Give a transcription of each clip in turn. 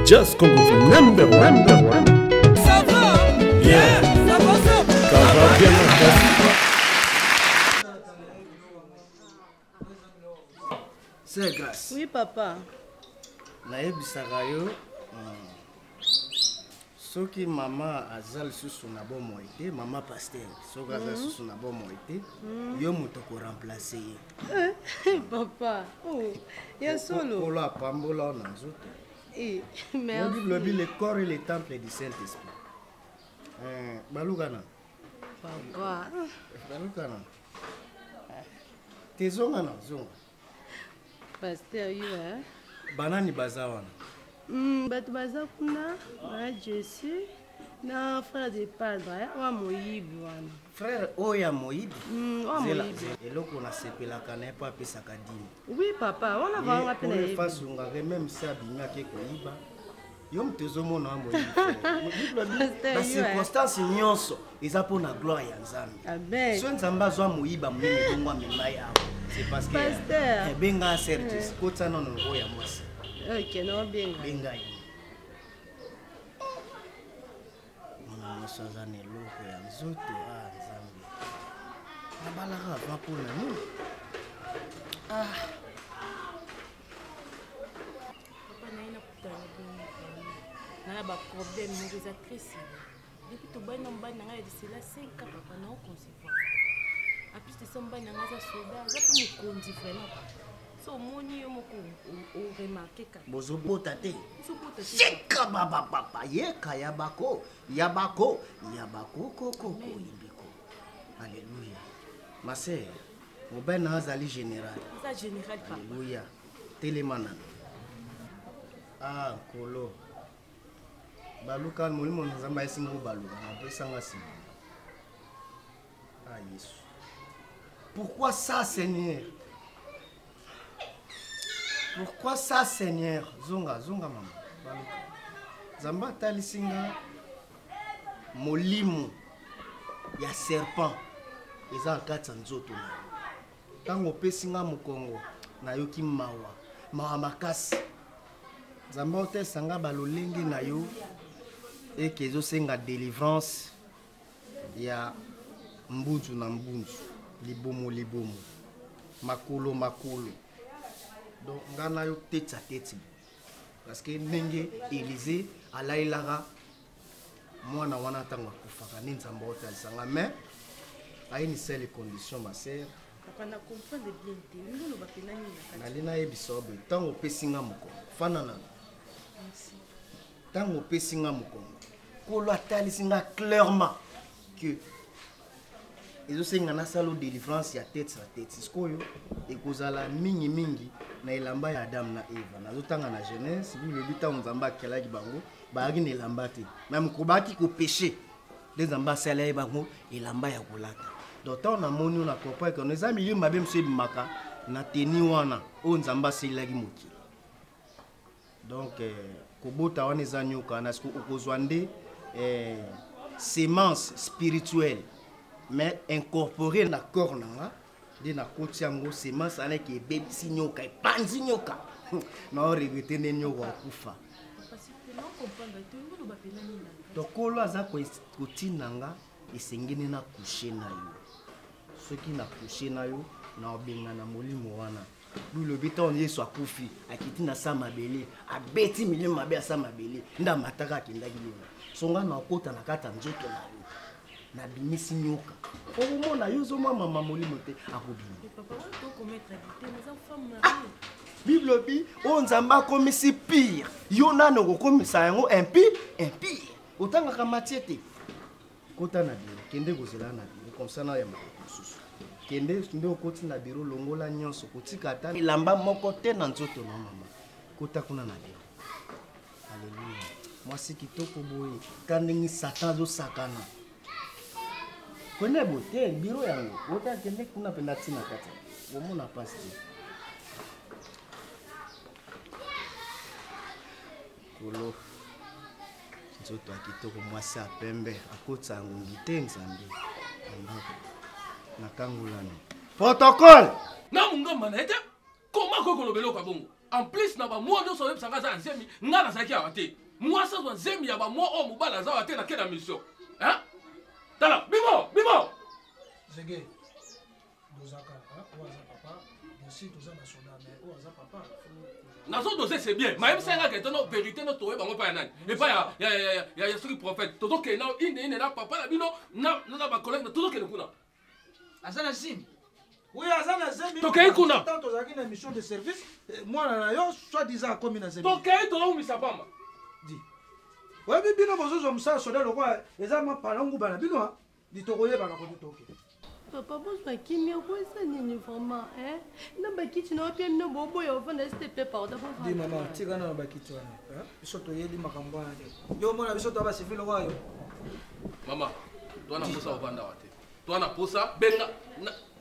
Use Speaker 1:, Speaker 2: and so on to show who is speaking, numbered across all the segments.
Speaker 1: Just Congo number one. Number one.
Speaker 2: Ça va
Speaker 1: Bien.
Speaker 2: Ça va, ça
Speaker 1: Ça va bien, makasi.
Speaker 3: Sœur Grâce.
Speaker 4: Oui, papa.
Speaker 3: Nayebisaka yo soki mama aza lisusu na bomoi te, mama pasteur, soki aza lisusu na bomoi te, yo moto okoremplace ye.
Speaker 4: Papa, oh, ya solo.
Speaker 3: Nkolo apambola yo na nzoto.
Speaker 4: Eh,
Speaker 3: Yo
Speaker 4: merci.
Speaker 3: Bible elobi le corps est le temple du Saint-Esprit. Eh, balukana.
Speaker 4: Papa.
Speaker 3: Balukana. Te zonga na zonga.
Speaker 4: Pasteur yo, hein?
Speaker 3: Banani baza wana?
Speaker 4: Bato baza kuna, ba Jésus na frère de padre, hein? Wa moyibi wana.
Speaker 3: Frère oyo ya moyibi?
Speaker 4: Wa
Speaker 3: Zela,
Speaker 4: moyibi.
Speaker 3: zela. Eloko nasepelaka na ye mpo apesaka dime.
Speaker 4: Oui papa, wana
Speaker 3: Ye,
Speaker 4: vanga pe na
Speaker 3: oyo
Speaker 4: yebi.
Speaker 3: fasungaka même si abimaki koyiba. Yo moto ozomona wa moyibi, frère. Bible elobi,
Speaker 4: Pasteur,
Speaker 3: ba
Speaker 4: yo, hein.
Speaker 3: circonstance nyonso eza mpo na gloire ya Nzambe.
Speaker 4: Amen.
Speaker 3: So Nzambe azwa moyiba monene bongo amema ye awa. C'est parce que,
Speaker 4: Pasteur.
Speaker 3: eh, benga sœur Jess, kotisa nano oyo ya mwasi.
Speaker 4: Ok, no benga.
Speaker 3: Benga ye. Mwana mwasi aza na eloko ya nzoto, ah, Nzambe. Nabalaka avant mpo na nini? Ah.
Speaker 5: Papa, naye nakutana bino na ba problème moko eza très sérieux. Depuis tobali na mobali na ngai ya lisela 5 ans, papa, na oconcevoir. En plus de ça, mobali na ngai aza soda, aza mpe mokonzi vraiment, papa. So omoni yo moko oremarke kaka.
Speaker 3: Bozobota te.
Speaker 5: Bozobota te.
Speaker 3: Sika baba papa, yeka ya bako, ya bako, ya bako koko ko yimbiko. Alléluia. Ma sœur, mobali na azali général.
Speaker 5: Aza général, papa.
Speaker 3: Alléluia. Telema nanu. Ah, nkolo. Baluka molimo na Nzambe ayesi ngo baluka, apesanga nsima. Ah, Yesu. Pourquoi ça, Seigneur? Pourquoi ça, Seigneur? Zonga, zonga, mama. Baluka. Nzambe atalisi nga molimo ya serpent eza na kati ya nzoto na yo. Ntango opesi nga mokongo, nayoki mawa, mawa makasi. Nzambe otesa nga balolenge na yo eke ezosenga délivrance ya mbunzu na mbunzu, libumu libumu, makolo makolo. Donc nga na yo teti a teti. Parce que ndenge Élisée alayelaka mwana wana ntango akufaka nde Nzambe otalisa nga, mais à une seule condition, ma sœur.
Speaker 5: Papa, na comprendre bien te. Olingi oloba mpenza nini na kati?
Speaker 3: Nali nayebisa yo boye, ntango opesi nga mokongo, fanda nanu.
Speaker 5: Merci.
Speaker 3: Ntango opesi nga mokongo, Nkolo atalisi nga clairement que ezosenga nasala o délivrance ya tête na tête. Sikoyo ekozala mingi mingi na elamba ya Adam na Eva. Nazotanga na Genèse, Bible elobi ntango Nzambe akelaki bango, bayaki na elamba te. Mais mokolo bayaki kopêcher, nde Nzambe asalaki bango elamba ya kolata. Donc ntango namoni oyo na comprendre que eza milimo mabe mosusu ebimaka na tenue wana oyo Nzambe asalelaki mokili. Donc, kobota wana eza nyoka wana, sikoyo okozwa nde semence spirituelle mais incorporée na corps na nga, nde nakoti yango semence wana eke ebebisi nyoka, epanzi nyoka. Na oregrete nde nyoka akufa. Donc Nkolo aza kotinda nga, esengeli na coucher na yo. Soki na coucher na yo, na obenga na molimo wana. Bilobi ntango Yesu akufi, akiti na sa mabele, abeti milimo mabe ya sa mabele, nde amataka akendaki lola. So nga na okota na kati ya nzoto na yo, nabimisi nyoka. Okomona yo ozomwa mama molimo te, akobima.
Speaker 5: Mais papa, wana tokomettre te, mais eza femme mariée.
Speaker 3: Ah! Bible elobi, oyo Nzambe akomisi pire, yo nani okokomisa yango impire, impire. Otangaka Matthieu te. Kota na bureau, kende kozela na bureau, comme ça na ya makambo mosusu. Kende nde okoti na bureau, longola nyonso, kotika ata elamba moko te na nzoto na mama. Kota kuna na bureau. Alléluia. Mwasi kitoko boye, ka ndenge Satan azosakana. Kende boye te, bureau yango. Ota kende kuna mpenza ntina kati. Omona pasi te. Kolo. Nzoto ya kitoko, mwasi ya pembe, akotisa ngongi te Nzambe. Ndako. Nakangolani. Protocole!
Speaker 2: Na mungamba na ye te, koma akoki koloba eloko ya bongo? En plus na bamwa nyonso oyebisa nga aza na zemi, nga nazalaki awa te. Mwasi azwa zemi ya bamwa oyo mobali aza awa te, nake na mission. Hein? Tala, bimo, bimo.
Speaker 6: Zege, dozaka, oyo aza papa, bien sûr toza na soda, mais oyo aza papa.
Speaker 2: Nazo dose c'est bien. Mayebisa nga ke tono vérité no toyeba ngo pa ya nani. Epa ya ya ya ya ya soki prophète. Tozokende na ine ine na papa na bino na na ba collègue tozokende kuna.
Speaker 7: Aza na zemi.
Speaker 6: Oui, aza na zemi.
Speaker 2: Tokei kuna.
Speaker 6: Tant tozalaki na mission de service, mwana na yo soit disant akomi na zemi.
Speaker 2: Tokei tozomisa pamba.
Speaker 6: Di. Oyebi bino bozozwa mosala soda lokola eza mwa palanguba na bino di tokoyebaka kote toke.
Speaker 4: Papa bozwa kimia okoyesa nini vraiment hein? Na bakiti na opia bino boboya ofanda s'il te plaît pardon.
Speaker 6: Di mama tika nano bakiti wana biso toyebi makambo wana te. Yo omona biso toya basivile lokola yo.
Speaker 2: Mama, toa na posa ovanda wa te. Toa na posa benga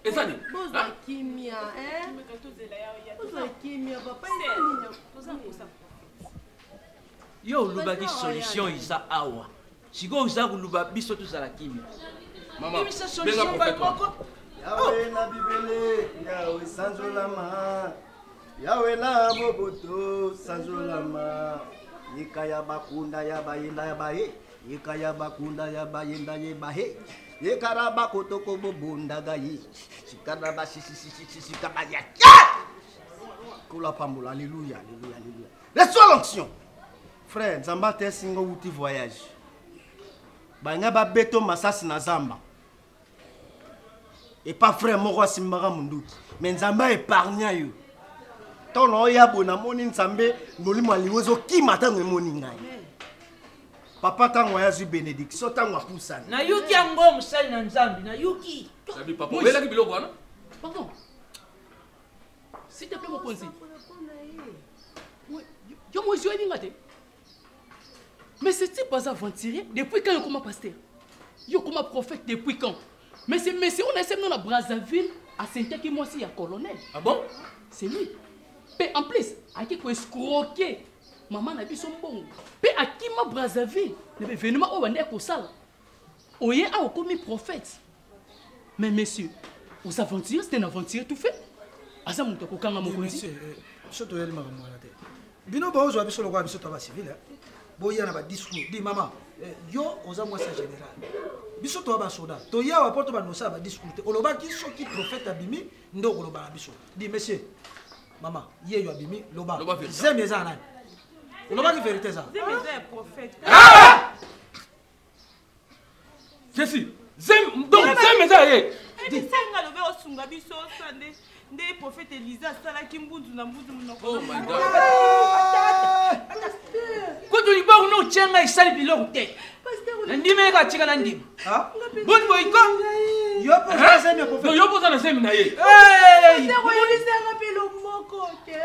Speaker 2: eza nini?
Speaker 4: Bozwa kimia hein? Bozwa kimia papa eza nini?
Speaker 5: Toza posa.
Speaker 7: Yo olobaki solution eza awa. Sikoyo oza koluba biso tozala kimia.
Speaker 2: Mama,
Speaker 7: bimisa solution mbala moko.
Speaker 3: Yawe na bibele, Yawe sanzolama. Yawe na boboto sanzolama. Yeka ya bakunda ya bayenda ya baye. Yeka ya bakunda ya bayenda ye bahe. Yeka ra bakotoko bobunda gayi. Sikara ba si si si si si kaba ya. Kula pambola, alléluia, alléluia, alléluia. Reçois l'onction. Frère, Nzamba te singo wuti voyage. Banga ba beto masasi na zamba. Et pas frère moko asimbaka munduki. Mais Nzamba épargna yo. Tant oya bona moni Nzambe molimo aliwo zo kima tango emoni ngai. Papa tango ya zu bénédiction tango apusana.
Speaker 7: Nayuki yango mosali na Nzambe, nayuki.
Speaker 2: Nabi papa, obelaki biloko wana?
Speaker 8: Pardon. S'il te plaît mokonzi. Yo mozi oyebi nga te. Mais ce type aza aventurier depuis quand okoma pasteur? Yo okoma prophète depuis quand? Mais ce monsieur on a essayé na Brazzaville asentaki mwasi ya colonel.
Speaker 2: Ah bon?
Speaker 8: C'est lui. Pe en plus aki ko escroquer maman na biso mbongo. Pe akima Brazzaville na événement oyo bande kosala. Oye a okomi prophète. Mais monsieur, aux aventuriers, c'est un aventurier tout fait. Aza moto akokanga mokonzi.
Speaker 6: Biso toyeli makambo wana te. Bino bozwa biso lokola biso to ba civil. Boya na ba discours. Di mama, yo oza mwasi ya général. Biso to ba soda. Toya wa poto ba nosa ba discours te. Olobaki soki prophète abimi ndo koloba na biso. Di monsieur, mama, ye yo abimi loba. Zemi eza nani? Olobaki vérité za.
Speaker 5: Zemi eza ya prophète.
Speaker 2: Ah! Jésus, zem donc zem eza ye.
Speaker 5: Ebisenga lobe osunga biso osande nde prophète Elisa asalaki mbunzu na mbunzu monoko.
Speaker 2: Oh my God.
Speaker 7: Kutu liboko no otyenga esali biloko te. Nandimi ye katika na ndima. Boni boyi ko?
Speaker 6: Yo mpo oza na zemi ya prophète.
Speaker 2: Yo mpo oza na zemi na ye.
Speaker 4: Oyebisanga mpe lomoko te.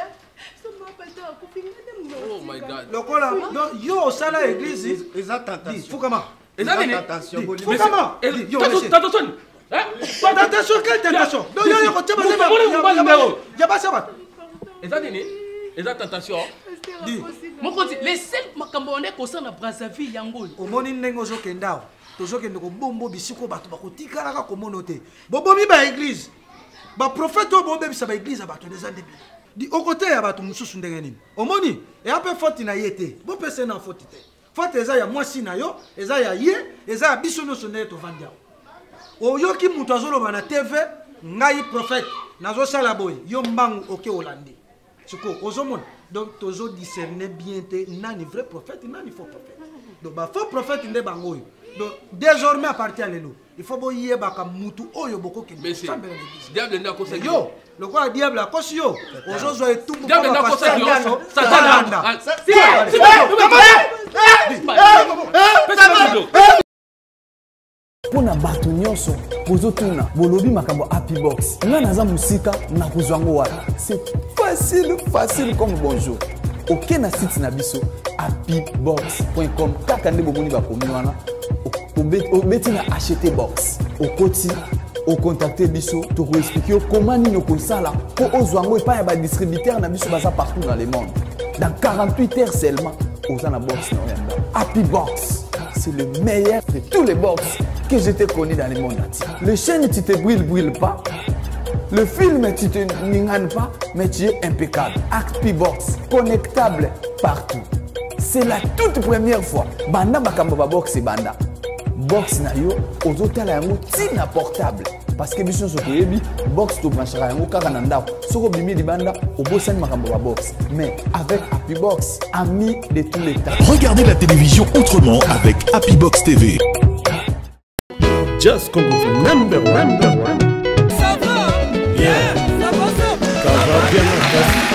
Speaker 2: Oh my God.
Speaker 6: Lokola donc yo osala église
Speaker 3: eza tentation.
Speaker 6: Fukama.
Speaker 2: Eza nini?
Speaker 3: Tentation.
Speaker 6: Fukama.
Speaker 2: Tentation.
Speaker 6: Tentation, quelle tentation? Donc yo yo kotia bazemi. Ya basi ya bato.
Speaker 2: Eza nini? Eza tentation.
Speaker 8: Mokonzi, les seuls makambo wana ekosala na Brazzaville yango oyo.
Speaker 6: Omoni ndenge ozokende awa, tozokende kobombo bisiko bato bakotikalaka komona te. Bobomi ba église. Ba prophète oyo bobebisa ba église ya bato eza nde bino. Di okoteya bato mosusu ndenge nini? Omoni, eya mpe faute na ye te. Bopesa ye na faute te. Faute eza ya mwasi na yo, eza ya ye, eza ya biso nyonso ndenge tovandi awa. Oyoki moto azoloba na TV, ngai prophète, nazosala boye, yo mbangu oke olandi. Sikoyo ozomona, donc tozo discerner bien te nani vrai prophète, nani faux prophète. Donc ba faux prophète nde bango oyo. Donc désormais à partir ya lelo, il faut boyebaka mutu oyo bokokende kosambela na église.
Speaker 2: Diable nde akosaki
Speaker 6: yo. Lokola diable akosi yo, ozozwa etumbu
Speaker 2: Diable nde akosaki yo. Satan.
Speaker 9: Mpo na bato nyonso bozotuna bolobi makambo ya Happy Box, nga naza mosika na kozwa yango wapi? C'est facile, facile comme bonjour. Oke na site na biso happybox.com, kaka nde bomoni bakomi wana, obeti na acheter box, okoti ocontacte biso, tokoexplike yo koma nini okosala mpo ozwa yango epai ya badistributeur na biso baza partout dans le monde. Dans 48 heures seulement, oza na box na yo ya ndako. Happy Box, c'est le meilleur de tous les box que je t'ai connu dans le monde entier. Les chaînes, tu te brûles, brûle pas. Le film, tu te n'inganes pas, mais tu es impeccable. Happy Box, connectable partout. C'est la toute première fois. Banda makambo ba box et banda. Box na yo, ozotala yango tina portable. Parce que biso nyonso toyebi box tobranchaka yango kaka na ndako. Soki obimi libanda, obosani makambo ba box. Mais avec Happy Box, ami de tous les temps.
Speaker 10: Regardez la télévision autrement avec Happy Box TV.
Speaker 1: Just Congo number one. Number one.
Speaker 11: Ça va
Speaker 1: Bien.
Speaker 11: Ça va, ça
Speaker 1: Ça va bien, mon frère.